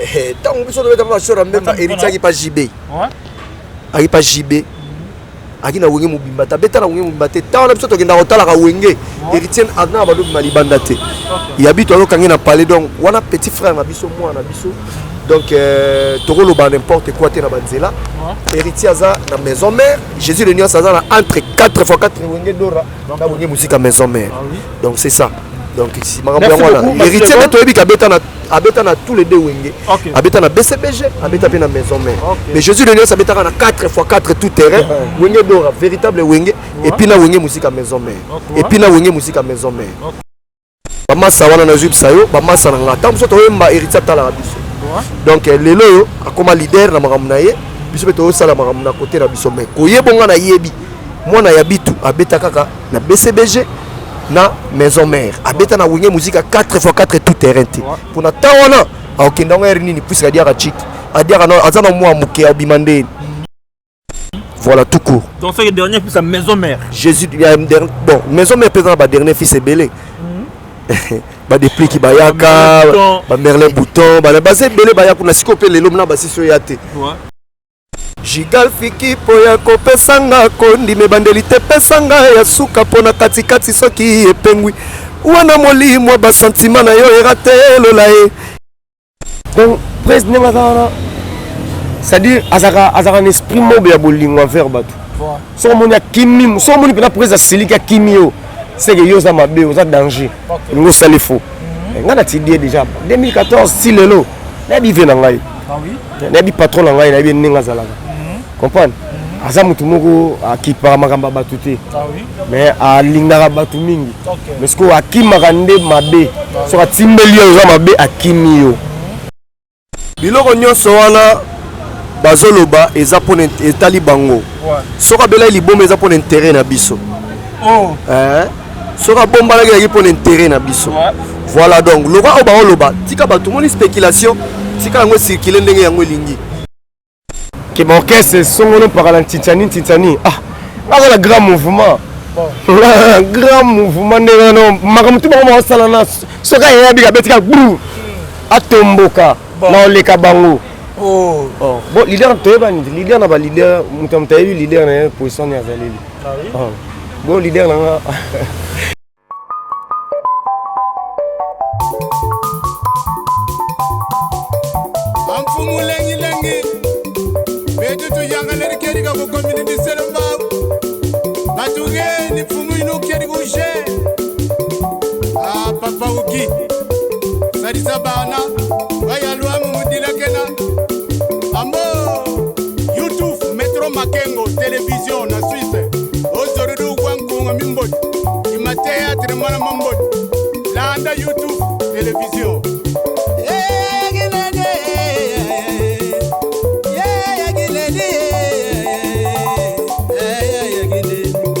Ntango biso tobeta mpa bashora Mbemba, Héritier aki pa JB, aki pa JB, aki na Wenge mobimba te, abeta na Wenge mobimba te. Ntango wana biso tokendaka kotalaka Wenge, Héritier na badobima libanda te. Ya bito azokangi na palais. Donc wana petit frère na biso, mwana na biso. Donc tokoloba n'importe quoi te na banzela. Héritier aza na Maison Mère, Jésus de Nuance aza na entre 4 x 4 Wenge Dora na Wenge Musique Maison Mère. Donc c'est ça. Donc si makambo yango wana, Héritier nde toyebi kabeta na, abeta na tous les deux Wenge, abeta na BCBG, abeta mpe na Maison Mère, mais Jésus de Nuance abetaka na 4 x 4 tout terrain, Wenge Dora, véritable Wenge, et puis na Wenge Musique Maison Mère, et puis na Wenge Musique Maison Mère. Bamasa wana nazwibisa yo, bamasa na nga, ntango biso toyemba, Héritier atalaka biso. Donc lelo oyo akoma leader na makambo na ye, biso mpe tozosala makambo na kote na biso. Mais koyebonga, nayebi mwana ya bitu abeta kaka na BCBG, na Maison Mère, abeta na Wenge Musique 4 x 4 tout terrain te. Mpona ntan wana akokenda yango ere nini, puisque adiaka chik, adiaka, aza na mwa moke, abima ndeni. Voilà, tout court. Donc c'est le dernier fils à Maison Mère. Jésus, bon, Maison Mère mpenza na badernier fils ebele, badepliki bayaka, bamerlin bouton, baza ebele baya kuna. Sikoyo mpe lelo na basisi oyo ya te. Jigal fiki mpo ya kopesanga kondima ebandeli te, pesanga ya suka mpo na katikati. Soki epengwi wana, molimo ya basentima na yo erate elola ye. Donc prince, ndenge aza wana, c'est-à-dire azalaka na esprit moko ya bolingo envers bato. Soki omoni akimi, soki omoni mpena prince asiliki, akimi yo, seke yo oza mabe, oza danger, olingi osala faux. Ngai natidi ye déjà 2014 ti lelo, nayebi vie na ngai, nayebi patron na ngai, nayebi ndenge azalaka. Comprendre, aza motu moko akipaka makambo ya bato te, mais alingaka bato mingi. Mais sikoyo akimaka nde mabe. Soki atimbeli yo oza mabe, akimi yo. Biloko nyonso wana bazoloba eza mpona etali bango. Soki abelaki liboma, eza mpona intérêt na biso. Soki abombanaki, ezalaki mpona intérêt na biso. Voilà. Donc lokwa oyo baoloba, tika bato moni spéculation, tika yango ecircule ndenge yango elingi. Ke baorchestre songolo mpakala, ntintiani ntintiani, ah, aza na grand mouvement, grand mouvement. Ndenge wana makambo tu bango baosala na, soki ayebi abetika bru, atomboka na oleka bango. Bon, leader toyebani, leader na baleader, moto ya moto ayebi leader na ye, position ni azaleli. Bon, leader na nga. Amfumu lengilengi betu tuyangaleri kerika ku community selembao batugeni mfumu inu keri kushe. Ah, papa uki salisa bana bayalwamu mudilakena ambo YouTube Metro Makengo Television na Suisse ozorudu gwankunga mimboti ima théâtre mwana mamboti landa YouTube Television.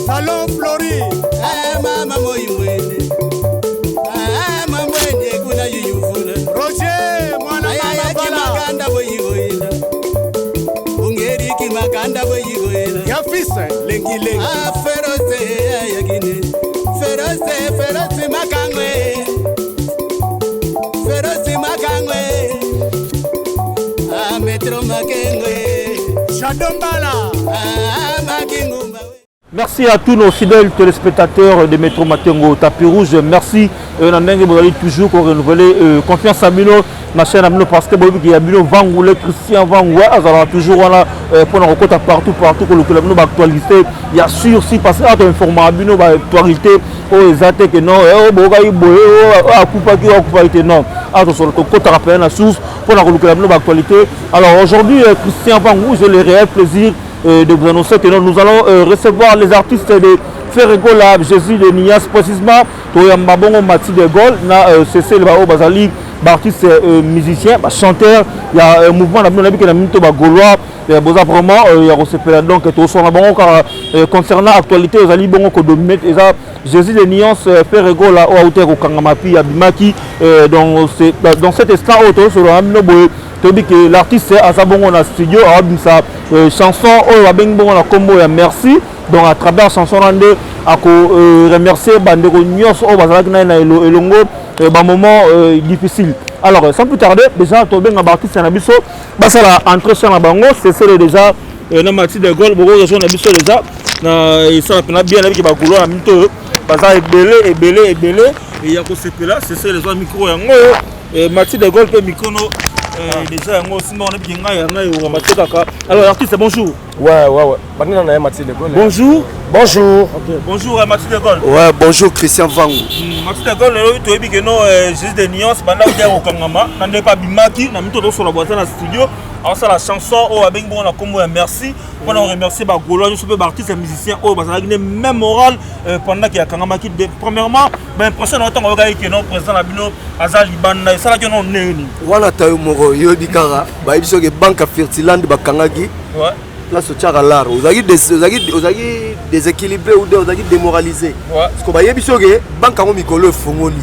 Salon Flori. Roger mwana mama bala ya fils lengi lengi. Ferose yakine ferose ferose makangwe ferose makangwe a Metro Makengwe. Shadombala. Makingumba. Merci à tous nos fidèles téléspectateurs de Métro Matengo Tapis Rouge. Merci na ndenge bozali toujours ko renouveler confiance à bino na chaîne na bino, parce que boyebi ya bino Vangule Christian Vangwa azalaka toujours wana mpona kokota partout partout kolukela bino baactualité ya sur si, parce que ato informaka bino baactualité oyo eza te ke non, oyo boyokaki boye, oyo akufaki, oyo akufaki te. Non, ato solo tokotaka pene na source mpona kolukela bino baactualité. Alors aujourd'hui, Christian Vangou, j'ai le réel plaisir de vous annoncer que nous allons recevoir les artistes de Ferre Gola, Jésus de Nuance, précisément toyamba bongo Mati de Gaulle na Cécile bao bazali baartiste musicien, bachanteur ya mouvement na bino. Nayebi ke na minito bagaulois boza vraiment ya kosepela. Donc toswana bango kaka concernant actualité ezali bongo kodomine, eza Jésus de Nuance, Ferre Gola oyo auti kokangama mpi abimaki. Dans cet instant oyo tozosolola na bino boye, toyebi ke l'artiste aza bongo na studio, awabimisa chanson oyo babengi bongo na nkombo ya Merci. Donc à travers chanson wana nde ako remercier bandeko nyonso oyo bazalaki na ye na elongo bamoment difficile. Alors, sans plus tarder, déjà tobenga baartiste na biso basala entretien na bango. Cecele déjà na Mati de Gaulle, boko rejoindre na biso déjà na esala mpena bien. Nabiki bagaulois na minute oyo baza ebele ebele ebele ya kosepela. Cecele, ezwa micro yango oyo. Mati de Gaulle mpe micro no déjà yango simba wana, biki ngai ya ngai okamba te kaka. Alors artiste, bonjour. Ouais. Banina na ye Mati de Gaulle. Bonjour. Bonjour. Okay. Bonjour Mati de Gaulle. Ouais, bonjour Christian Vangu. Mati de Gaulle, lelo toyebi ke no Jésus de Nuance banda kodia kokangama na nde abimaki na mito tosola bwaza na studio, aosala chanson oyo abengi bongo na nkombo ya Merci, mpona koremercier bagaulois nyonso mpe baartiste ya musicien oyo bazalaki ne même moral pendant ke akangamaki. Premièrement, baimpression na ntango oyokaki ke no président na bino aza libanda, esalaki no ndenge nini? Wana ta yo moko yoyebi kaka, bayebi soki banque ya Fertiland bakangaki place otiaka lar, ozalaki déséquilibré ou ozalaki démoralisé, parce que bayebi soki banque yango mikolo efungoli,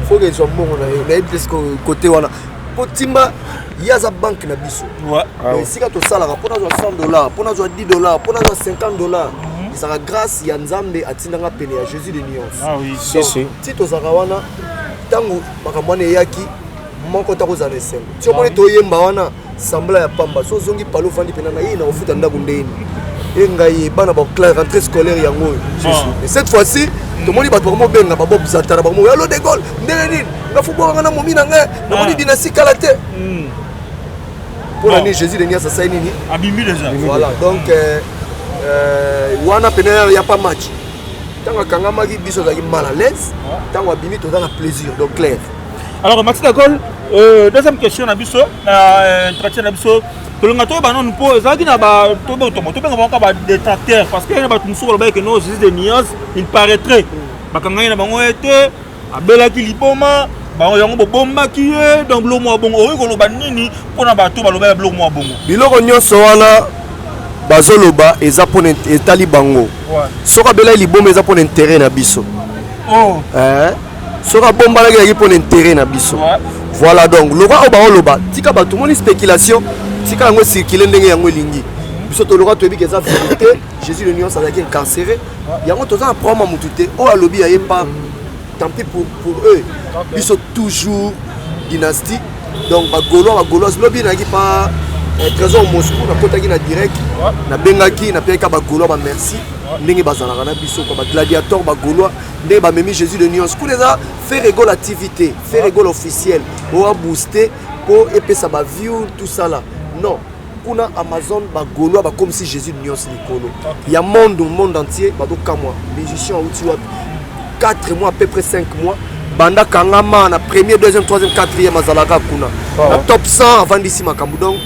faut que ezwa mbongo na yo. Nayebi te côté wana mpo timba ye aza banque na biso. Esika tosalaka mpo nazwa 100 $, mpo nazwa 10 $, mpo nazwa 50 $, ezalaka grâce ya Nzambe atindanga pene ya Jésus de Nuance. Ti tozalaka wana, ntango makambo wana eyaki moko ta kozala na esengo, ti omoni toyemba wana sambla ya pamba. So ozongi palo, ofandi mpena na ye na kofuta ndako ndeni e ngai bana baclasse, rentrée scolaire yango oyo. Et cette fois-ci tomoni bato bakomobenga babob Zatara, bakomo alo de Gaulle ndenge nini, nga fu bwakanga na momi na ngai, namoni dynastie kala te. Mpo na nini Jésus de Nuance asali nini? Abimi déjà. Voilà, donc wana pene ya pas match. Ntango akangamaki, biso ozalaki mal à l'aise. Ntango abimi, toza na plaisir, donc clair. Alors Maxi Dagol, deuxième question na biso na entretien na biso, tolinga toyeba nanu mpo ezalaki na tobenga bango kaka badétracteur, parce que na bato mosusu balobaki ke no, Jésus de Nuance, il paraîtrait bakangaki na bango ye te, abelaki liboma, bango yango bobombaki ye. Donc biloko mwa bongo, okoki koloba nini mpona bato balobaki biloko mwa bongo? Biloko nyonso wana bazoloba eza mpona etali bango. Soki abelaki liboma, eza mpona intérêt na biso. Soki abombanaki, ezalaki mpona intérêt na biso. Voilà, donc lokwa oyo baoloba, tika bato moni spéculation, tika yango ecircule ndenge yango elingi. Biso toloka, toyebi ke eza vérité, Jésus de Nuance azalaki incarcéré. Yango toza na problème ya motu te. Oyo alobi aye pa, tant pis pour eux. Biso toujours dynastie. Donc bagaulois, bagauloise, lobi nayaki pa Trésor Moscou, nakotaki na direct, nabengaki, napeyaki bagaulois bamerci ndenge bazalaka na biso kwa bagladiator, bagaulois ndenge bamemi Jésus de Nuance kuna. Eza Ferre Gola TV te, Ferre Gola officiel oyo abooste mpo epesa baview, tout ça là, non. Kuna Amazon, bagaulois bakomisi Jésus de Nuance likolo ya monde entier. Bazokamwa musicien auti wapi, 4 mois, à peu près 5 mois banda kangama, na premier, deuxième, troisième, quatrième, azalaka kuna na top 100, avandisi makambo. Donc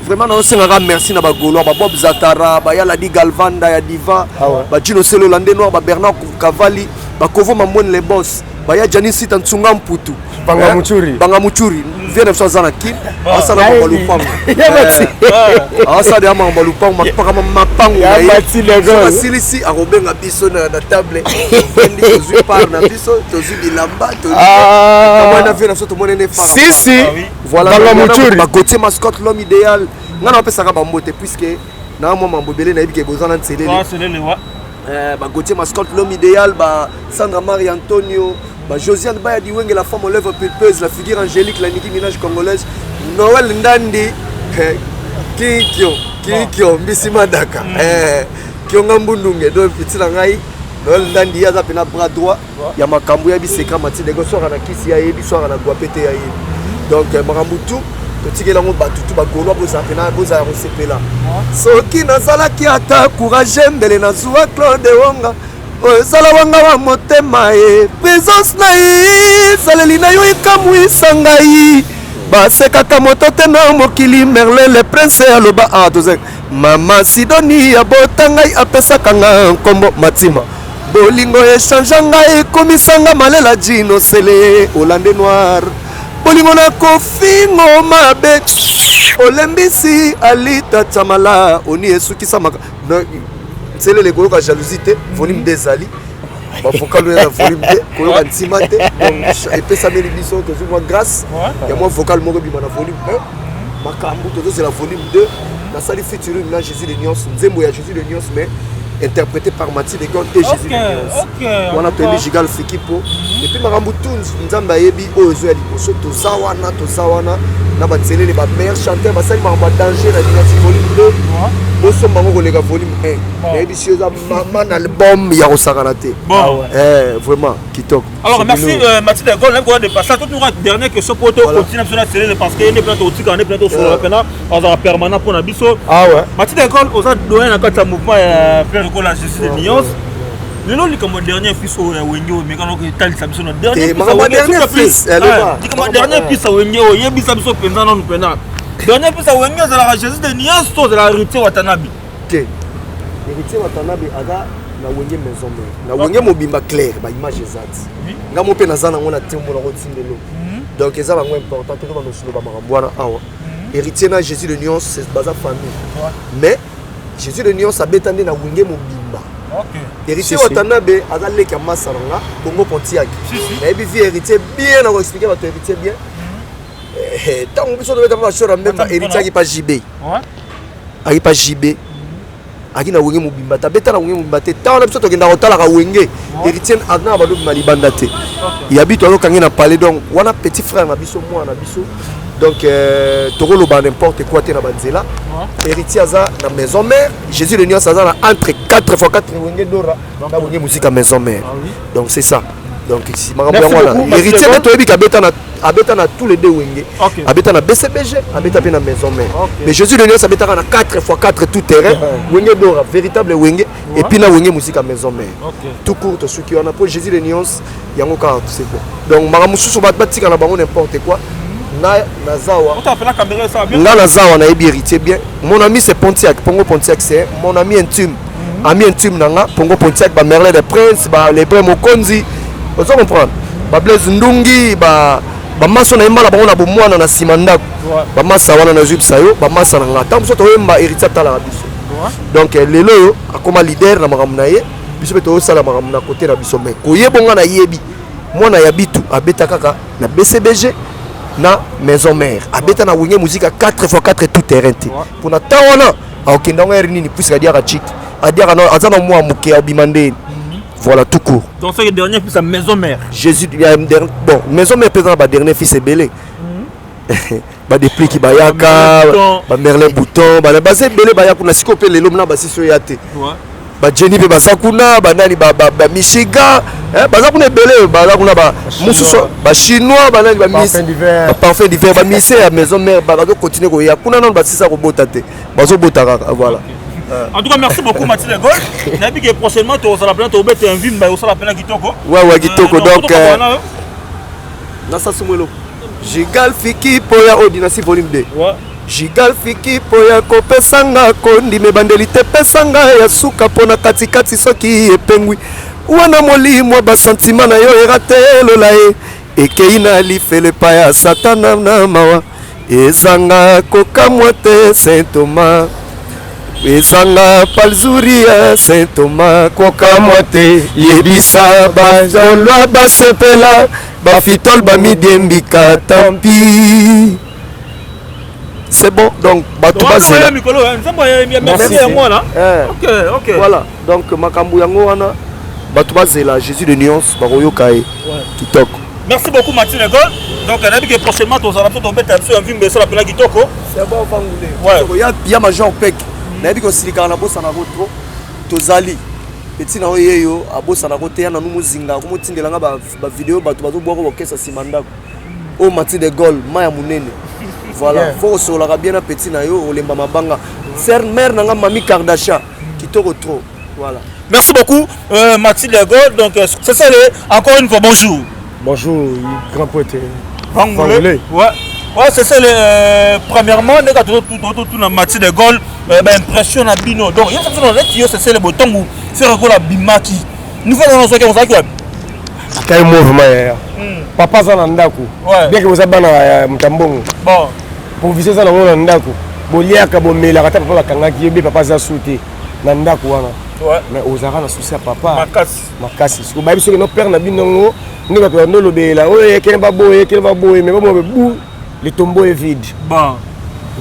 vraiment naosengaka merci na bagaulois, babob Zatara, bayaladi Galvanda ya Diva, bajino Selo Lande Noir, babernard Kavali, bakovo Mamwene, les boss, baya Jani Sita Ntsunga Mputu. Banga Muchuri. Banga Muchuri vie na biso aza na Kine, asala makambo lupango, asala ya makambo lupango, mapakama mapango na ye. Asilisi, akobenga biso na table, ofandi, tozwi part na biso, tozwi bilamba kamwana vie na biso, tomoni Sisi. Voilà. Banga Muchuri. Bagotier Mascotte, l'homme idéal, nga na bapesaka bambote puisque na mwa mambo ebele nayebi ke boza na nselele. Bagotier Mascotte, l'homme idéal, ba Sandra Marie Antonio, ba Josiane Baya Diwenge, la femme aux lèvres pulpeuses, la figure angélique, la Nicki Minaj congolaise, Noël Ndandi, Kinkio Kinkio Mbisi Madaka, Kionga Mbundunge. Donc piti na ngai Noël Ndandi, ye aza mpena bras droit ya makambo ya biseka matindeko, swaka na kisi ya yebi, swaka na gwa pete ya yebi. Donc makambo tu totikeli yango bato tu bagaulois, bozala mpena, bozala kosepela. Soki nazalaki ata courage, mbele nazwa Claude Wonga oyo ezala wanga wa motema ye. Présence na ye, ezaleli na yo ekamwisa ngai. Basekaka moto te na mokili. Merlin le Prince aloba awa toza mama Sidoni abota ngai, apesaka nga nkombo Matima. Bolingo echange ngai, ekomisanga malela. Jino Sele Olande Noir, bolingo na kofingo mabe olembisi alita tamala oni esukisamaka nselele koyoka jalousie te. Volume 2 ezali bavocal oyo na volume 2, koyoka ntima te. Donc epesameli biso, tozwi mwa grâce ya mwa vocal moko ebima na volume 1. Makambo tozozela volume 2, nasali featuring na Jésus de Nuance, nzembo ya Jésus de Nuance, mais Interprété par Mathieu de Gaulle et Jésus. Wana toyebi Gigal Fikipo. Et puis makambo tout Nzambe ayebi oyo ezo ya liboso, toza wana, toza wana na batselele, ba meilleurs chanteurs basali makambo ya danger na Dynastie volume 2. Bosomba yango koleka volume 1. Nayebi si eza mama na album ya kosakana te. Bon. Eh, vraiment kitoko. Alors merci Mathilde Gol, même de passer tout nous dernière question pour toi continuer sur la parce que ne plateau tika ne plateau sur la pena azala permanent pour na biso. Ah ouais. Mathilde Gol oza doyen na kati ya mouvement ya Frère Gola Jésus de Nuance. Lelo likambo dernier fils oyo ya Wenge oyo mekana okotalisa biso na dernier fils, likambo dernier fils ya Wenge oyo oyebisa biso mpenza nanu mpena dernier fils ya Wenge ezalaka Jésus de Nuance to ezalaka Héritier Watanabe? Te, Héritier Watanabe aza na Wenge maison mère, na Wenge mobimba clair, baimage eza ti nga mo mpe naza nango na te omona kotindelo. Donc eza bango important te tobanda osoloba makambo wana awa. Héritier na Jésus de Nuance baza famille, mais Jésus de Nuance abeta nde na Wenge mobimba. Héritier Watanabe aza leki ya masa na nga Bongo Pontiac. Nayebi vie Héritier bien, na koexpliquer bato Héritier bien. Ntango biso tobeta mpe bashora mbemba, Héritier aki pa JB, aki pa JB, aki na Wenge mobimba te, abeta na Wenge mobimba te. Ntango wana biso tokendaka kotalaka Wenge, Héritier na balobima libanda te, ya bito azokangi na palais. Donc wana petit frère na biso, mwana na biso, donc tokoloba n'importe quoi te na banzela. Héritier aza na maison mère, Jésus de Nuance aza na entre 4 x 4 Wenge Dora na Wenge Musique maison mère. Donc c'est ça. Donc makambo yango wana, Héritier nde toyebi abeta na, abeta na tous les deux Wenge, abeta na BCBG, abeta mpe na maison mère, mais Jésus de Nuance abetaka na 4 x 4 tout terrain, Wenge Dora, véritable Wenge, et puis na Wenge Musique maison mère tout court. Tosuki wana mpo Jésus de Nuance yango kaka, c'est bon. Donc makambo mosusu bato batika na bango n'importe quoi. Nga nazawa, nga nazawa, nayebi Héritier bien. Mon ami, c'est Pontiac, Pongo Pontiac, c'est mon ami intime, ami intime na nga Pongo Pontiac, Bamerlin de Prince, Balebre Mokonzi, ozo comprendre, Bablaise Ndungi, bamasa nayemba na bango na bomwana na nsima ndako. Bamasa wana nazwibisa yo, bamasa na nga, ntango mosusu toyemba, Héritier atalaka biso. Donc lelo oyo akoma leader na makambo na ye, biso mpe tozosala makambo na kote na biso. Mais koyeba nga nayebi mwana ya bitu abeta kaka na BCBG na maison mère, abeta na Wenge Musique 4 x 4 tout terrain te. Mpona ntan wana akokenda yango ere nini, puisque adiaka chik, adiaka, aza na mwa moke, abima ndeni. Voilà, tout court. Donc c'est le dernier fils à maison mère. Jésus, bon, maison mère mpenza na badernier fils ebele, badepliki bayaka, Bamerlin Bouton, baza ebele baya kuna. Sikoyo mpe lelo na basisi oyo ya te, bajeni mpe baza kuna, banani, bamichigan baza kuna ebele, baza kuna mosusu, Bachinois, banani, Baparfum d'hiver, bamise ya maison mère bazocontinuer koya kuna. Nano basisa kobota te, bazobota kaka, voilà. En tout cas, merci beaucoup Mathilde Gol. Nayebi que prochainement tozala mpena tobeta un vimba, osala mpena kitoko. Ouais, kitoko. Donc nasasumu eloko Gigal Fiki mpo ya oyo Dynastie volume 2. Gigal Fiki mpo ya kopesanga kondima ebandeli te, pesanga ya suka mpo na katikati. Soki epengwi wana, molimo basentima na yo erate elola ye, ekei na lifelo epai ya Satana na mawa. Ezanga kokamwa te, Saint Thomas, ezanga palzuri ya Saint Thomas kokamwa te. Yebisa bazolwa basepela, bafitole bamidiembika, tampi c'est bon. Donc bato bazela. Voilà, donc makambo yango wana, bato bazela Jésus de Nuance, bakoyoka ye kitoko. Merci beaucoup Mathilde Gol. Donc nayebi que prochainement tozala mpo tobeta biso ya mvimba, esala mpena kitoko. C'est bon, Vangule ya major pek, nayebi kosilikaka na bosanako trop. Tozali etina oyo yeyo abosanako te, ya nanu mozinga akomotindelanga bavideo, bato bazobwaka bokesa nsima ndako oyo. Mathilde Gol, ma ya monene, voilà, faut kosololaka bien na petit na yo, olemba mabanga ser mare na nga mami Kardashian, kitoko trop, voilà. Merci beaucoup Mathilde Gol. Donc c'est ça, encore une fois bonjour. Bonjour, grand poète. Vangoulé. Ouais, c'est ça. Premièrement, ndeka tout na Mathilde Gol, ba impression na bino. Donc yo c'est neti yo, c'est ça le botongo faire ko la bimaki. Nous faisons ce qu'on ça quoi. Kai mouvement ya papa aza na ndako, bien que boza bana ya moto ya mbongo, provision eza nango na ndako, boliaka, bomelaka. Ata papa bakangaki ye be, papa aza su te na ndako wana, mais ozalaka na souci ya papa makasi. Siko bayebi soki no père na bino yango nde bato bando olobela oyo ekele baboye, ekele baboye, mais baboye bu, le tombeau est vide. Bon.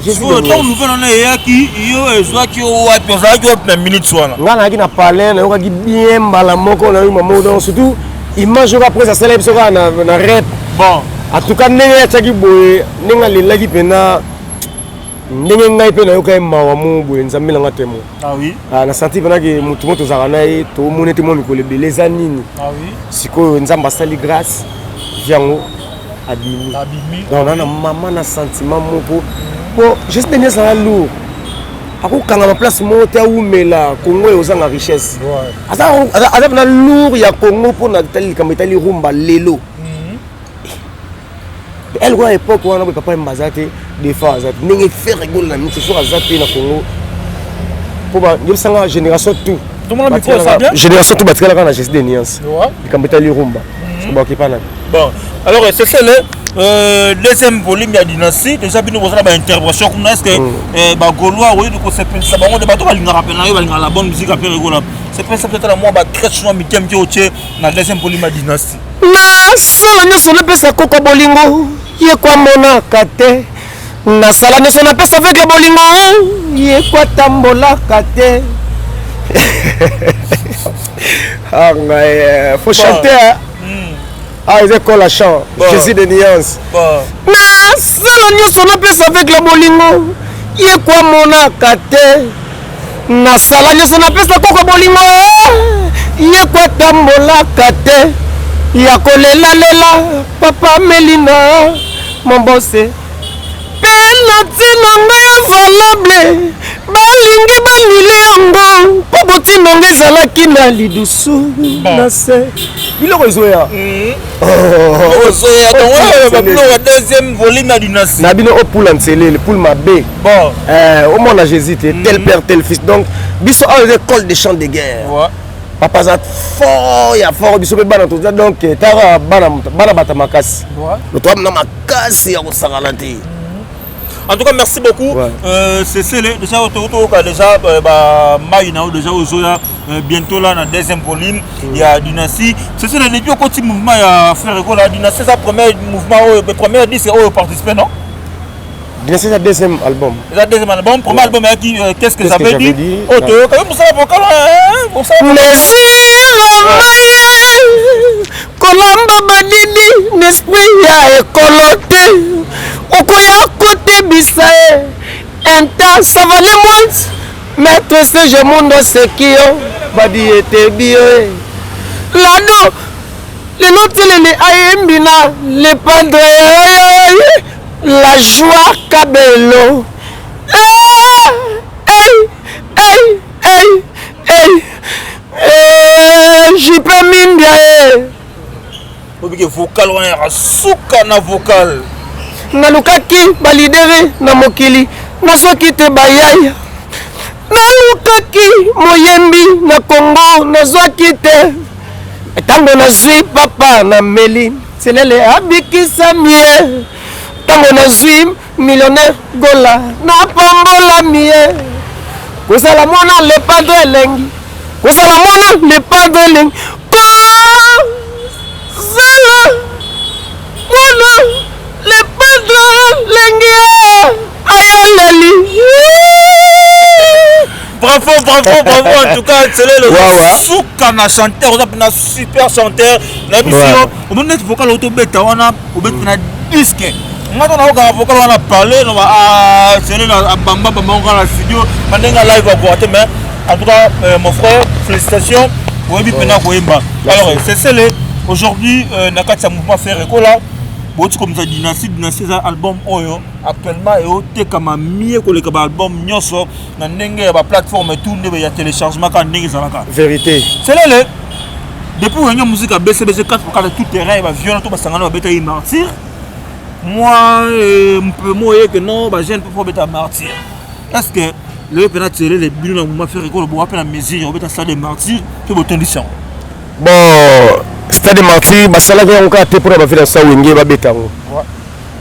Ntango nouvelle wana eyaki, yo ezwaki yo wapi? Ozalaki wapi na minute wana? Ngai nayaki na palais, nayokaki bien mbala moko, nayoki mamo. Donc surtout image oyo après asala biso kaka na rep. Bon. En tout cas, ndenge atiaki boye, ndenge alelaki mpena, ndenge ngai mpe nayoka ye mawa mo boye, Nzambe nanga temo. Ah oui. Ah, na senti mpenaki motu mo tozalaka na ye, tomoni ete mwa mikolo ebele eza nini. Ah oui. Sikoyo Nzambe asali grâce, yango abimi. Abimi. Donc na mama na sentiment moko po Jésus de nuances aza lourd, akokangama place moko te, awumela Congo oyo ozanga richesse. Aza mpena lourd ya Congo mpona etali likambo etali rumba lelo. Elle kwa époque wana boye, papa Yemba aza te, defa aza te, ndenge Ferre Gola na miti soki aza te na Congo, mpo yebisanga génération tout. Tomona micro eza bien. Génération tout batikalaka na Jésus de nuances, likambo etali rumba, soki baokepa na Bon, alors c'est ça le deuxième volume ya Dynastie. Déjà bino bozala baintervention kuna, est ce que bagaulois oyebi kosepelisa bango nde bato balingaka mpena yo, balingaka la bonne musique ape regola sepelisa peut-être na mwa bacrèche mwa mike mike otie na deuxième volume ya Dynastie? Nasala nyonso, napesa koko bolingo, ye kwamonaka te. Nasala nyonso, napesa veke bolingo, ye kwatambolaka te. Ah ngai, faut chanter, hein? Ah, eza école à chant. Bon. Jésus de nuance. Bon. Nasala nyonso, napesa avec la bolingo, ye kwamonaka te. Nasala nyonso, napesa koko bolingo, ye kwatambolaka te. Ya kolelalela papa Melina Mombose mpe na ntina ngai ya valable, balingi banile yango mpo botina ngai ezalaki na lidusu na se biloko ezoya. Ozoya donc oyo babiloko ya deuxième volume ya Dynastie. Na bino opula nselele pule mabe. Bon. Omona Jésus te, tel père tel fils. Donc biso awa eza école de chant de guerre. Papa aza fort ya fort, biso mpe bana toza. Donc taka bana, bana bata makasi, toza na makasi ya kosakana te. En tout cas, merci beaucoup. Ouais. Cécile, déjà, toyoka déjà bah, mai na déjà ozoya bientôt là na deuxième volume il y a Dynastie. Cécile, depuis au côté mouvement il y a Ferre Gola Dynastie, ça premier mouvement, premier disque oyo participé, non? Dynastie eza deuxième album. Eza deuxième album. Premier album eyaki Qu'est-ce que Qu'est-ce que j'avais j'avais dit. dit. Oyo toyoka yo mosala vocal, mosala. Mesire maye kolamba badidi na esprit ya ekolo te, okoya kotebisa ye inta savale moins maître Serge Mundo aseki yo badi etebi yo ye lado lelo telele ayembi na Le Padre la joie kabelo. Hey, hey, hey, hey, hey, jipe mimbia e. Obike vocal wana yaka suka na vocal. Nalukaki baleader na mokili, nazwaki te bayaya. Nalukaki moyembi na Kongo, nazwaki te. Ntango nazwi papa na meli selele abikisami ye, ntango nazwi millionnaire Gola napambolami ye. Kozala mwana Le Padre elengi, kozala mwana Le Padre elengi, kozala mwana Le Padre elengi ayeleli. Bravo, bravo, bravo. En tout cas, c'est le Ouais. suka na chanteur, oza na super chanteur na biso. Yo omoni neti vocal oyo tobeta wana, obeti na disque. Nga to naokaka vocal wana parler no ba Celelo abamba bamba ngo na studio bandenge live akoka te. Mais en tout cas, mon frère, félicitations, oyebi mpena koyemba. Alors c'est celle aujourd'hui na kati ya mouvement Ferre Gola, boti komisa Dynastie. Dynastie eza album oyo actuellement eotekama mie koleka baalbum nyonso na ndenge ya baplateforme tout, nde ya téléchargement kaka ndenge ezalaka. Vérité. Selele, depuis Wenge Musique ya BCBG 4 4 tout terrain, bavion to basangana babetaki Martyr, moi mpe mo oyeke non bajeune mpe po beta Martyr. Est ce que lelo mpena Tielele bino na mouvement Ferre Gola boka mpe na mesure ya kobeta stade Martyr mpe botondisi yango? Bon, stade Martyr basalaki yango kaka te mpona bavila sa Wenge babeta yango,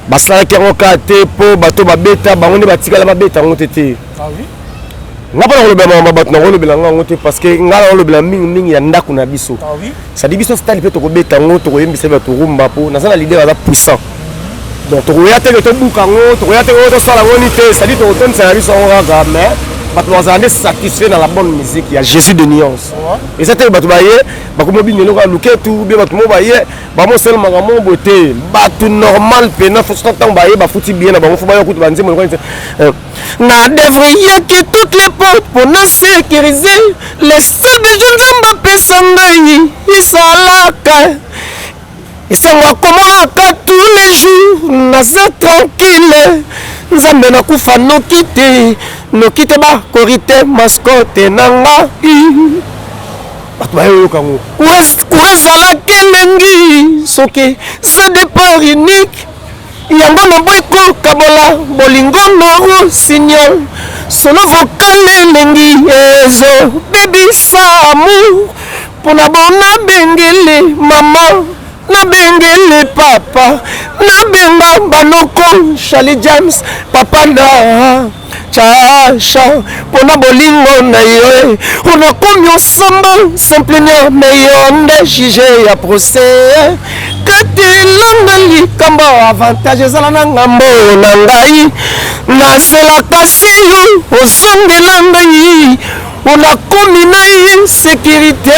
basalaki yango kaka te mpo bato babeta bango nde batikala babeta yango te te. Ah oui. Nga mpona kolobela makambo ya bato, nakolobela nga yango te, parce que nga nakolobela mingimingi ya ndako na biso. Ah oui. C'est-à-dire biso stade mpe tokobeta yango, tokoyembisa bato rumba, mpo naza na leader aza puissant. Donc tokoya te ke tobuka yango, tokoya te oyo tosala yango ni te, c'est-à-dire tokotondisa na biso yango kaka, mais bato bazala nde satisfait na la bonne musique ya Jésus de nuance. Eza te bato baye bakomi obina eloko ya luketu bie, bato mo baye bamosala makambo boye te. Bato normal pena fo ntango baye bafuti bien na bango, fo baya kutu banzembo lokola na déverrouillaki toutes les portes mpona sécuriser les seuls bijoux Nzambe apesa ngai. Esalaka esango akomonaka tous les jours, naza tranquille. Nzambe, nakufa noki te, noki te, bakori te mascotte na ngai. Bato bayoyoka yango cour ezalaki elengi soki ce départ unique. Yango naboyi kokabola bolingo na rossignol. Solo vocal elengi ezobebisa amour. Mpona bo nabengele mama, nabengele papa, nabenga banoko, Charlie James, papa na Chacha, mpona bolingo na yo onakomi osamba simple me yo nde juge ya procès katelanga likambo. Avantage ezala na ngambo na ngai, nazelaka se yo ozongela ngai. Onakomi na insécurité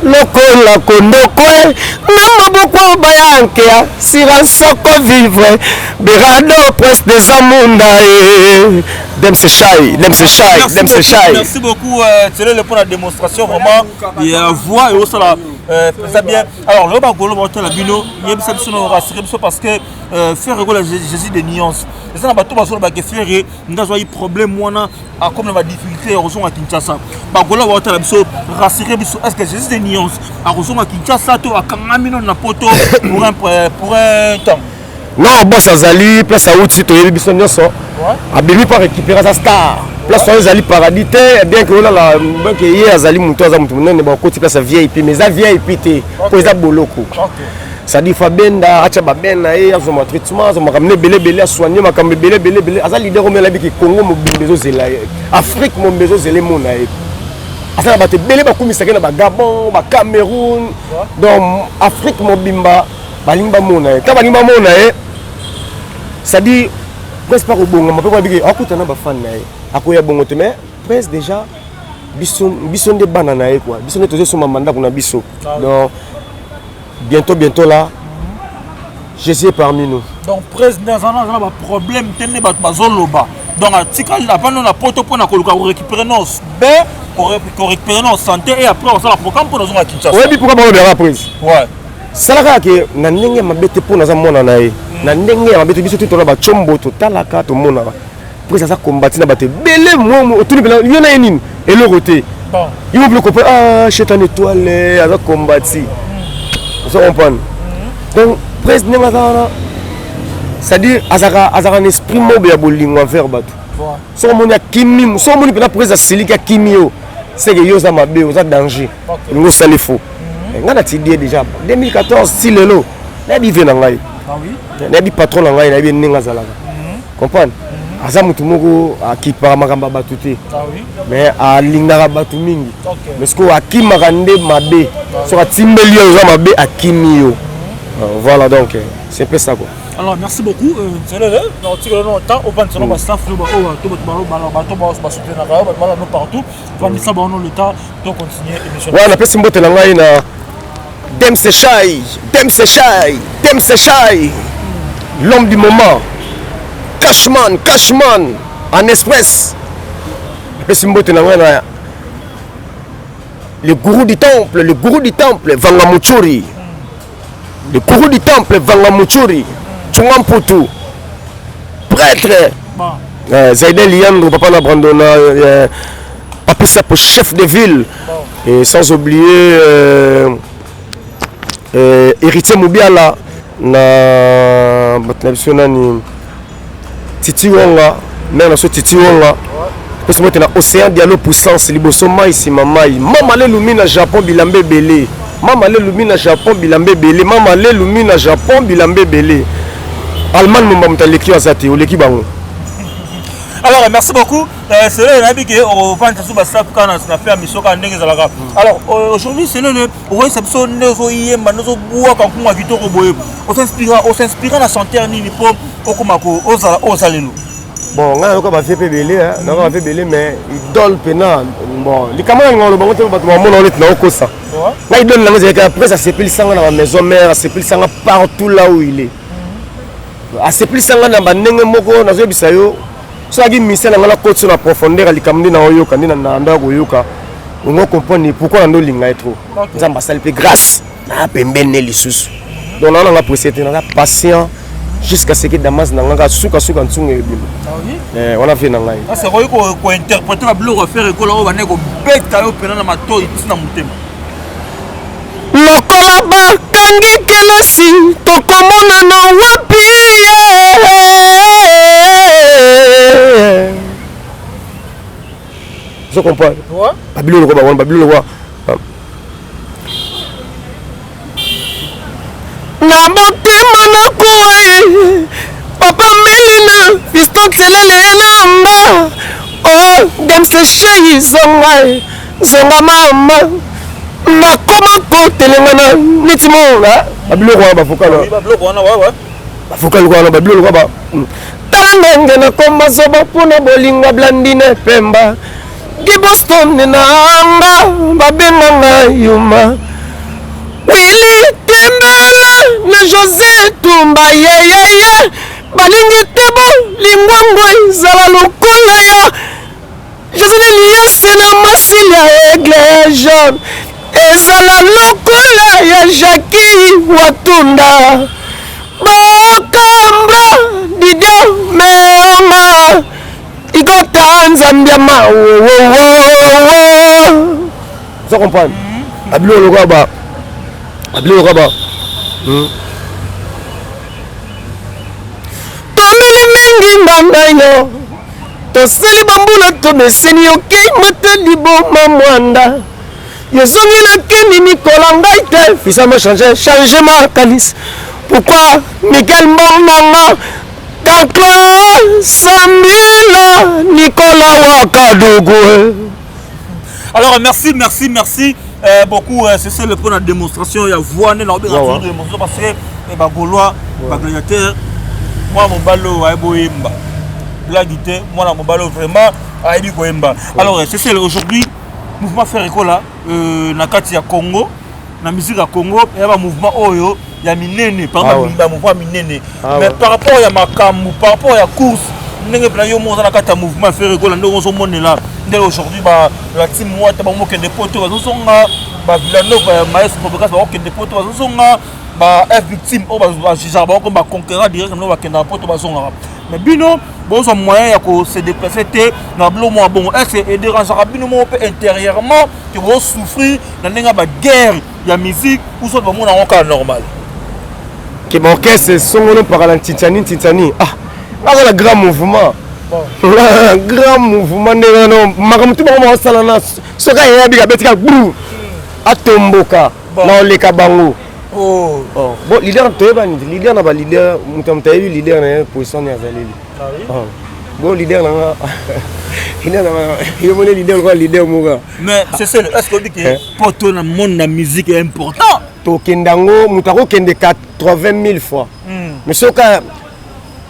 lokola kondokwe na maboko bayanke assurance vivre. Berado, prince des amunda e Demse Shai, Demse Shai, Demse Shai. Merci beaucoup, Télé, pour la démonstration vraiment et voix et aussi la ça bien. Alors le bagolo ba la bino, yebisa biso no rassurer biso parce que Ferre Gola, Jésus de nuance. Et ça na bato baso ba ke Ferre ndazwa problème wana comme na ba difficulté ya kozonga Kinshasa. Bagolo ba la biso, rassurer biso, est-ce que Jésus de nuance a kozonga Kinshasa to akangami no na poto pour un temps? Non, boss azali place awuti, toyebi biso nyonso. Abimi mpo récupérer aza star, place wana ezali paradis te. Bien que olala, bien que ye azali motu, aza motu monene, bakoti place ya VIP, mais eza VIP te mpo eza boloko. C'est-à-dire fa benda atya babene na ye, azwa traitement, azwa makambo ebele ebele, asoigne makambo ebele ebele ebele. Aza leader oyo alabiki Congo mobimba ezozela ye, Afrique mobimba ezozela emona ye. Aza na bato ebele bakumisaki na Bagabon, Bacameroun, donc Afrique mobimba balingi bamona ye. Ntango balingi bamona ye, c'est-à-dire presque mpa kobongama mpe babiki akutana bafani na ye, akoya bongo te. Mais presque déjà biso, biso nde bana na ye quoi, biso nde tozosomba ndako na biso. Donc bientôt, bientôt là, Jésus est parmi nous. Donc président aza na baproblème te nde bato bazoloba. Donc atikali avandi na poto mpona koluka korécupérer nos be korécupérer nos santé et après osala programme mpona ozonga Kinshasa. Oyebi pourquoi balobelaka prise? Ouais. Sala kaka ke na ndenge ya mabe te, mpo naza mwana na ye na ndenge ya mabe te. Biso te tona bacombo, totalaka, tomonaka prise aza kombati na bato ebele. Otuni mpena yo na ye nini? Eloko te. Yo mopile comprendre, ah, Chetan étoile aza kombati, ozo comprendre. Donc prise ndenge aza wana, c'est-à-dire azalaka na esprit moko ya bolingo envers bato. Soki omoni akimi, soki omoni mpena prise asiliki, akimi yo, seke yo oza mabe, oza danger, olingi osali faux. Ngai natidi ye déjà 2014 ti lelo, nayebi vie na ngai, nayebi patron na ngai, nayebi ndenge azalaka, comprendre. Aza motu moko akipaka makambo ya bato te, mais alingaka bato mingi. Mais sikoyo akimaka nde mabe, soki atimbeli yo oza mabe, akimi yo. Voilà, donc c'est un peu ça quoi. Alors merci beaucoup, Nzelele. Naotikela no temps opandisa no bastaff no baoyo to bato basoutenaka yo, bato balano partout, vandisa bango le temps to continuer émission. Wana napesi mbote na ngai na Demse Shai, Demse Shai, Demse Shai, l'homme du moment, Cashman, Cashman en express. Napesi mbote na ngai na le gourou du temple, le gourou du temple Vanga Muchuri, le gourou du temple Vanga Muchuri, Chunga Mputu, prêtre Zaide Liandro, papa na Brandona, Papi Sapo, chef de ville, et sans oublier héritier Moubiala na bato na biso nani, Titi Wonga, mare na so Titi Wonga. Pesi mbote na Océan Dialo, puissance liboso mai, nsima mai, mama lelumi na Japon, bilamba ebele, mama lelumi na Japon, bilamba ebele, mama lelumi na Japon, bilamba ebele. Allemagne momba, moto aleki yo aza te, oleki bango. Alors merci beaucoup. Selele nayebi ke ovandisa so bastaff kaka na fin ya mission kaka ndenge ezalaka. Alors aujourd'hui Selele okoyebisa biso nde ozoyemba nde ozobwaka nkunga kitoko boye, osinspira na chanteur nini mpo okoma ozala oyo oza lelo? Bon, ngai nayoka bavie mpe ebele, nayoka bavie ebele, mais idole mpena, bon, likambo na linga lobango te, bato bamona neti naokosa. Ngai idole nango ezalaki après asepelisanga na bamaison mère, asepelisanga partout là où il est, asepelisanga na bandenge moko. Nazoyebisa yo, soki mise na ngai nakoti so na profondeur ya likambo nde naoyoka, nde na ndo ya koyoka ongo comprendre pourquoi na ndo olinga ye trop. Nzambe asali mpe grâce na pembeni ne lisusu. Donc naa nanga pressé te, naza patient jusqu'à ce que damas na ngai sukasuka ntsungu ebima wana vie na ngai. Okoki kointerpréter babiloko ya Ferre Gola oyo bandeki kobeta yo mpena na matoi ntina motema? Lokola bakangi kelasi, tokomonana wapi? Ozo comprendre babiloko lokola bawana, babiloko lokola na motema nakoe papa melina fiston tselele nanga o demseshei zonga zonga mama nakoma kotelengana neti mona babiloko wana, bavocal bavocal wana, babiloko wana. Tala ndenge nakoma zoba mpona bolingo Blandine Pemba Giboston nanga, babenganga yuma Wili Tembela na José Tumba yeyeye, balingi te bolingwango ezala lokola ya José Liese na Masili ya Aigle Jaune, ezala lokola ya Jacki Watunda Bakambra Didio Meonga Igota Nzambia Mawowowo. Ozo comprendre babiloko lokola ba babiloko lokola ba tomeli mingi nganga yo, tosali bambula, tomeseni, okei mata liboma mwanda yozongi na keni mikola ngai te fisama change change makanisi. Pourquoi Miguel Mbonanga Kakla Samila Nicolas Wakadougou? Alors merci, merci, merci beaucoup. C'est le point de démonstration. Il y a voix, na ouais, démonstration parce que ba Gaulois, ba gladiateur, moi mon balo ayebi koyemba. Blague te, moi mon balo vraiment ayebi koyemba. Alors c'est aujourd'hui mouvement Ferre Gola na kati ya Congo, na musique ya Congo, ya ba mouvement oyo ya minene, par ba mouvement minene. Mais par rapport ya makambo, par rapport ya course, ndenge mpena yo moko oza na kati ya mouvement Ferre Gola, ndenge ozomonela ndenge aujourd'hui ba la team Wata bamokende poto bazozonga, ba Villanova Maestro Fabregas bakokende poto bazozonga, ba F Victime oyo bajugeaka bango comme baconquérant direct ndenge bakendaka poto bazongaka, mais bino bozwa moyen ya kose déplacer te na biloko moko bongo. Est ce edérangeaka bino moko mpe intérieurement ke bozosouffrir na ndenge ya baguerre ya musique, ou soit bamona yango kaka normal? Ke baorchestre songono mpaka na ntintiani ntintiani, ah, aza na grand mouvement, grand mouvement ndenge wana makambo tu bango baosala na soki ayebi abetika bru atomboka na oleka bango. Bon, leader toyebani, leader na baleader, moto ya moto ayebi leader na ye, position ne azaleli. Bon, leader nanga, leader nanga yo moni leader lokola leader moko. Mais c'est ça, est ce que obi ke poto na monde na musique est important? Tokende yango, moto akokende 80 000 fois, mais soki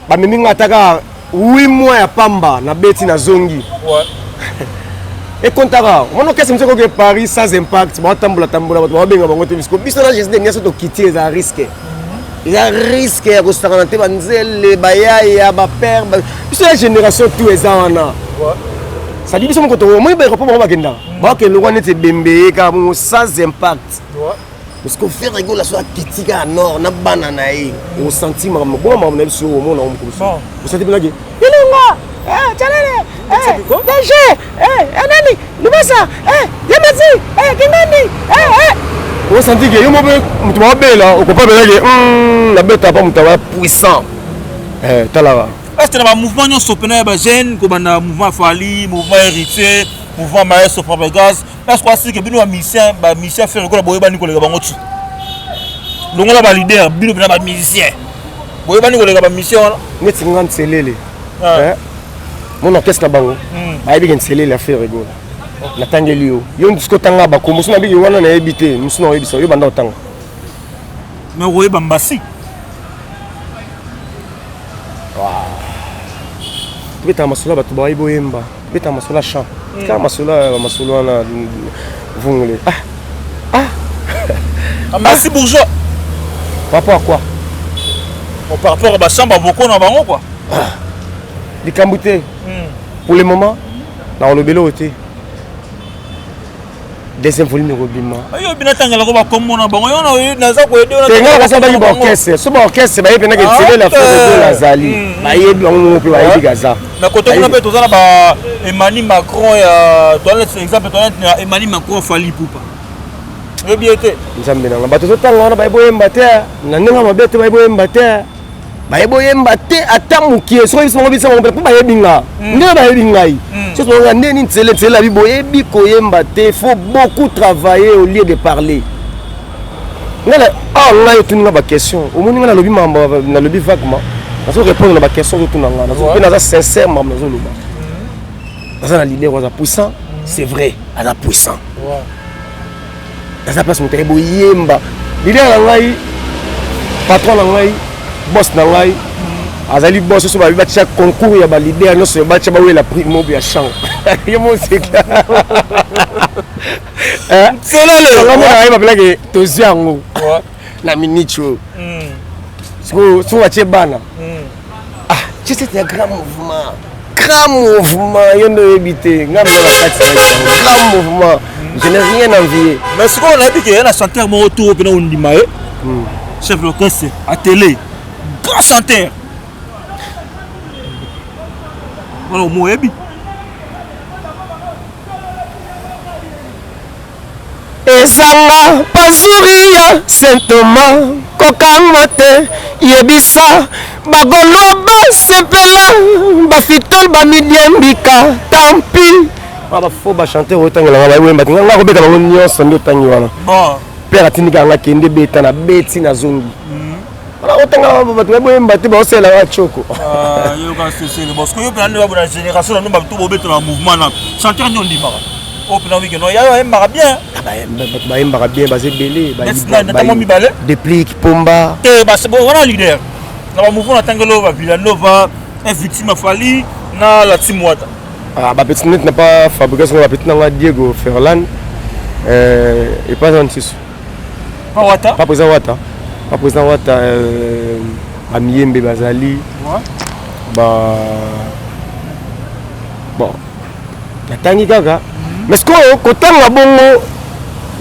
bamemi nga ata kaka 8 mois ya pamba, nabeti nazongi ekontaka. Omona orchestre mosusu ekoki Paris sans impact, baotambola tambola, bato baobenga bango te. Bisiko biso na Jésus de nyonso tokiti, eza risque, eza risque ya kosakana te. Banzele bayaya bapère biso ya génération tout eza wana, sadi biso moko omoni baéroport bango bakendaka, bakende lokwa neti ebembe ye kaka bongo sans impact, parce que Ferre Gola so akiti kaka nord na bana na ye, osanti makambo bonga, makambo na biso omona ngo mokolo so osanti mpenzaki ilunga tsalele DG enani libasa yemesi kingandi, osanti ke yo mo mpe moto baobela okopa mpenzaki nabeta pa moto aba puissant talaka. Est ce que na bamouvement nyonso mpena ya bajeune, kobanda mouvement Fally, mouvement Héritier, mouvement Maestro Fabregas, est ce que asike bino bamusicien, bamusicien Ferre Gola boyebani koleka bango tu? Longola baleader, bino mpena bamusicien boyebani koleka bamusicien wana? Neti nga Nselele. Mon orchestre na bango bayebi ke nselele ya Ferre Gola. Natangeli yo. Yo ndisiko otanga bakombo so nabiki wana nayebi te, mosusu na oyebisa yo banda otanga. Mais okoyeba mbasi. Tobetaka masolo ya bato bayebi oyemba, tobetaka masolo ya chant. Kaka masolo ya masolo wana vungule. Ah. Ah. Mbasi bourgeois. Par rapport à quoi? Bon, par rapport à ba chambre boko na bango quoi. Ah. Likambo te. Pour le moment, nakolobela oyo te. Deuxième volume ekobima. Yo bina tangelako bakombo na bango yo naza koyede te ngai nakasa bangi baorchestre so baorchestre bayebi mpenaka etselela Ferre Gola azali bayebi bango moko mpe bayebi kaza na kote kuna mpe toza na ba Emmanuel Macron ya toilette exemple toilette ya Emmanuel Macron Fally Ipupa oyebi ye te. Nzambe nanga bato ozotanga wana bayebi oyemba te na ndenge ya mabe te, bayebi oyemba te, bayebi oyemba te ata mokie. Soki oyebisi bango bisa bango mpo bayebi nga ndenge bayebi ngai, soki bango nde nini nzele nzele abi boyebi koyemba te, faut beaucoup travailler au lieu de parler. Ngai awa ngai otuni nga baquestion, omoni ngai nalobi makambo, nalobi vaguement, nazo répondre na baquestion ozotuna nga mpe naza sincère. Makambo nazoloba, naza na leader aza puissant, c'est vrai, aza puissant. Naza place moto ayebi oyemba, leader na ngai, patron na ngai, boss na ngai azali boss. So babi batia concours ya baleader nyonso, batia bawela prix mobo ya champ ye moseka ngai bapelaki tozwi yango na minute oyo. Sikoyo soki batie bana, ah, c'est un grand mouvement, grand mouvement. Yo nde oyebi te, ngai mna na kati na grand mouvement, je n'ai rien envié. Mais sikoyo nayebi ke ye na chanteur moko tour mpena ondima ye, chef d'orchestre à télé, grand chanteur wana omo oyebi. Ezanga pazuri ya Saint Thomas, kokangwa te, yebisa bagolo basepela, bafitol bamidiembika tampi bafo bachanteur oyo otangelanga bayemba te. Nga kobeta bango nyonso nde otangi wana. Père atindika nga kende beta, na beti, nazongi wana. Otanga bato baboyemba te, baosalela nga tioko. Yoka sesele parce que yo mpena nde babona génération na bino, bato bobetela na mouvement na chanteur nde ondimaka oyo mpena wike no yayo ayembaka bien. Bato bayembaka bien baza ebele. Natango mibale. Déplique Pomba. Te, wana leader na bamouvement natangeli oyo, bavillanova, victime afali na la team Wata. Ah, bapeti neti na pa fabrication, bapeti nanga Diego Ferland epa aza lisusu. Pa Wata. Pa président Wata, pa président Wata, bamiyembe bazali ba bon natangi kaka. Mais sikoyo kotanga bongo,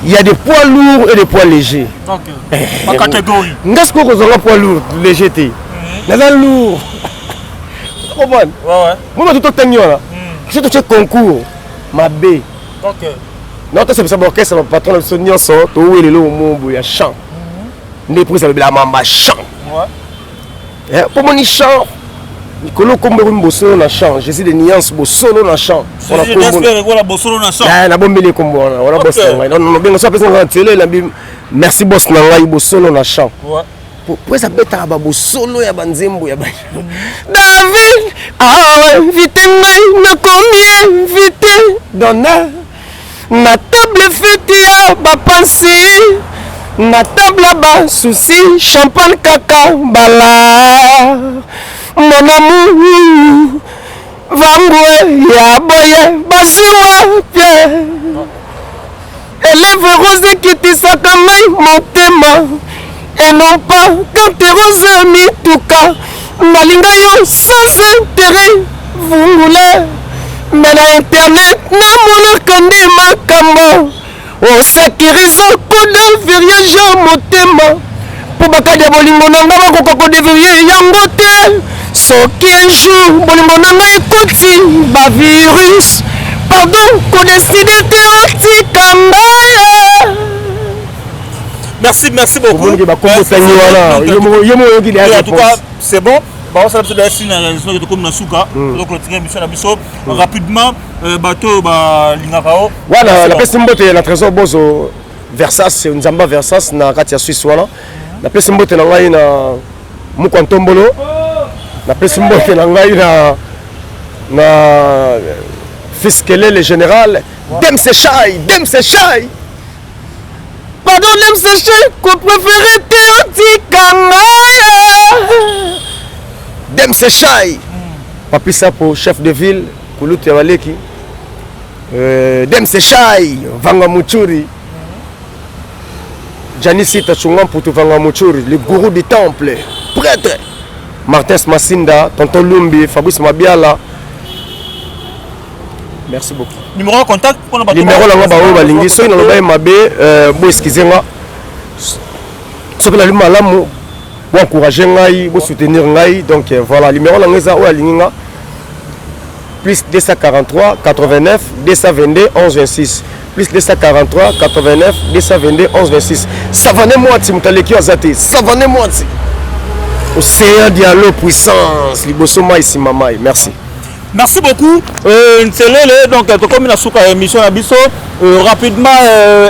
il y a des poids lourds et des poids légers. Bacatégorie. Nga sikoyo kozwanga poids lourd léger te, naza lourd, comprendre? Mo bato totangi wana, so totie concours mabe na tosepesa baorchestre, bapatron na biso nyonso, towelela omo ya chant nde prise alobela mamba chant mpo moni chant likolo kombo ekomi bosolo na chant. Jésus de nuance, bosolo na chant. Nabombeli ekombo wana wana, boss na ngai nobenga so apesa ngai tele nabi merci boss na ngai, bosolo na chant po eza betaka babosolo ya banzembo ya David. Awa invité ngai, nakomi invité d'honneur na table fête ya bapansi, na table ya basusi, champagne kaka bala mon amour vangwe ya boye bazwi pie élève rose ekitisaka ngai motema et non pas quand rose mituka. Nalinga yo sans intérêt vungule, me na internet namonaka nde makambo osekiriza kodévierger motema mpo bakadi ya bolingo na nga bakoka kodévierger yango te. Soki un jour bolingo na ngai ekoti bavirus, pardon, kodécider te otika ngai. Merci, merci beaucoup. Bakombo tangi wana, yo moko oyoki. En tout cas c'est bon, baosala biso dasi na réalisation, tokomi na suka, tozoclôturer émission na biso rapidement. Bato oyo balingaka o Wana napesi mbote na Trésor Bozo Versas, Nzamba Versas na kati ya Suisse. Wana napesi mbote na ngai na Mukwa Ntombolo, napesi mbote na ngai na Na fils Kelele général, Dem Sechai, Dem Sechai. Pardon Dem Sechai, ko préféré te otika ngai. Dem Sechai. Papi Sapo, chef de ville, kulutu ya baleki. Dem Sechai, Vanga Muchuri. Janice Tachunga Mputu Vanga Muchuri, le gourou du temple, prêtre. Martin Massinda, Tonton Lumbi, Fabrice Mabiala. Merci beaucoup. Numéro de contact pour nous. Numéro na nga baoyo balingi soki naloba ye mabe bo excuse nga, soki nalobi malamu bo encourager ngai, bo soutenir ngai. Donc voilà, numéro na nga eza oyo alingi nga plus 243 89 222 11 26, plus 243 89 222 11 26. Savane Mwati, moto aleki oyo aza te. Savane Mwati, océan dialo puissance, liboso mai nsima mai. Merci. Merci beaucoup, Nselele. Donc, tokomi na suka ya émission na biso. Rapidement,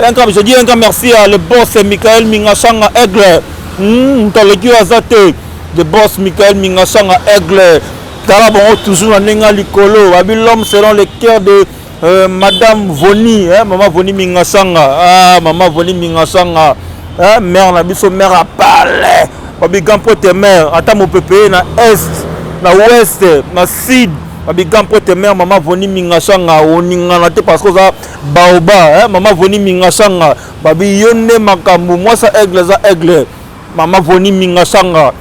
un grand, je dis un grand merci à le boss Michael Mingashanga Aigle. Moto aleki oyo aza te. Le boss Michael Mingashanga Aigle. Tala bongo toujours na ndenge ya likolo. Babi l'homme selon le cœur de Madame Voni, hein, Maman Voni Mingasanga. Ah, Maman Voni Mingasanga. Hein, mère na biso, mère à palais. Babi grand pote mère, ata mopepe na est, na ouest, na sud. Babi grand pote mère, Maman Voni Mingasanga, oningana te parce que ça baoba, hein, Maman Voni Mingasanga. Babi yonne makambu, moi ça aigle za aigle. Maman Voni Mingasanga.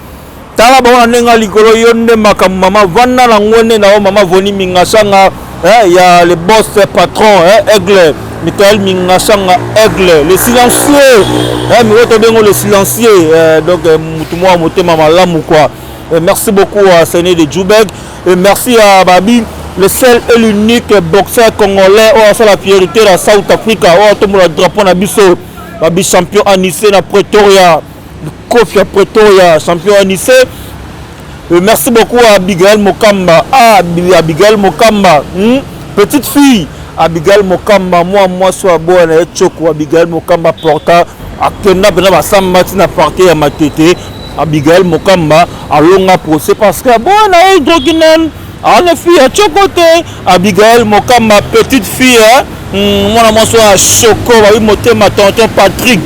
Tala bango na ndenge ya likolo, yo nde makambo mama vanda na ngwende na yo mama Voni Mingasanga, hein, ya le boss patron, hein, Aigle Michael Mingasanga Aigle le silencieux, hein, miko tobengo le silencieux, donc mutu mwa motema malamu quoi. Merci beaucoup à Séné de Djoubek et merci à Babi le seul et l'unique boxeur congolais oyo asala la fierté la South Africa, oyo atombola drapeau na biso, Babi champion Anissé na Pretoria, Kofi à Pretoria, champion Anissé. Merci beaucoup à Abigail Mokamba. Ah, Abigail Mokamba, Petite fille Abigail Mokamba, moi sois boa na choko Abigail Mokamba porta akenda pena basamba tina parquet ya Matete. Abigail Mokamba alonga procès parce que boa na hydroquinone ana fille ya chokote. Abigail Mokamba petite fille, hein? Mwana mwasi ya Choco, babi motema tonton Patrick,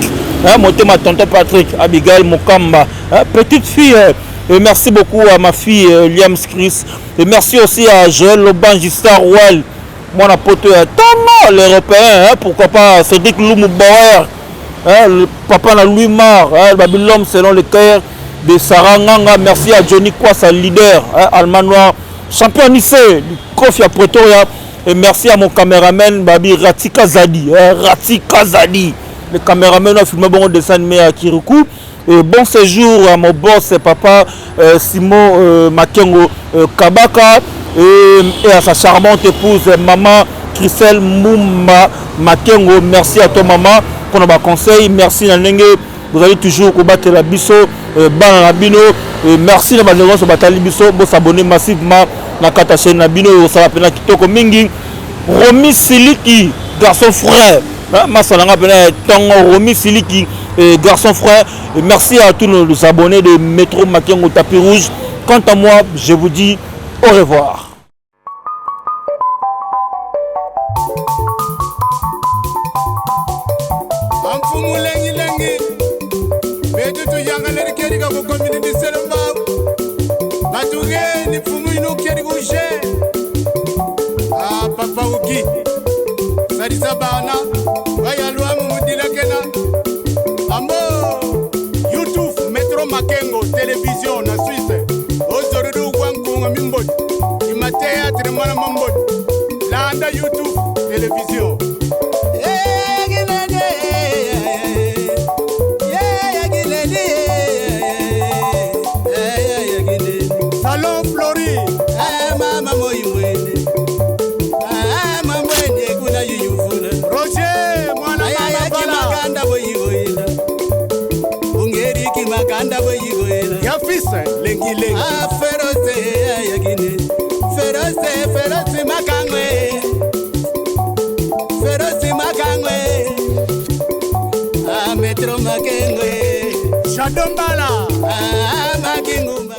hein? Motema tonton Patrick, Abigail Mokamba, hein? Petite fille, hein? Et merci beaucoup à ma fille Liam Chris. Et merci aussi à Joël Lobanji Star Well, mwana poto ya tongo l'européen, hein? Pourquoi pas Cédric Lumu Bauer, hein? Le papa na Louis Mar, hein? Babi l'homme selon le cœur de Sarah Nganga. Merci à Johnny Kwasa, leader, hein? Allemand noir, champion Nice, du Kofi à Pretoria. Et merci à mon caméraman Babi Ratika Zadi, hein? Ratika Zadi, le caméraman a filmé bon dessin animé à Kirikou. Et bon séjour à mon boss papa Simon Makengo Kabaka et à sa charmante épouse maman Christelle Mumba Makengo. Merci à toi maman pour nos conseils. Merci Nanenge, vous allez toujours combattre la biso, bana bino. Et merci na bandeko nyonso batali biso, bo s'abonner massivement na kata chaîne na bino, osala pena kitoko mingi. Romy Siliki, garçon frère, hein, masalanga pena tongo Romy Siliki, garçon frère. Et merci à tous nos abonnés de Métro Makengo Tapis Rouge. Quant à moi, je vous dis au revoir. Papa Uki, Sadisa Bana, Bayalwa Mumudilakena, Ambo, YouTube, Metro Makengo, télévision na Suisse, Ozorudu Wankunga Mimbot, Imatea Tremana Mambot, Landa YouTube, télévision. Salon Flori, Mama Moïmwene. Roger, mwana mama bala. Ya fils, lengi lengi. Ah, feroce, ayagine. Feroce, feroce makangwe. Feroce makangwe. Ah, metro makengwe. Shadombala. Ah, makingumba.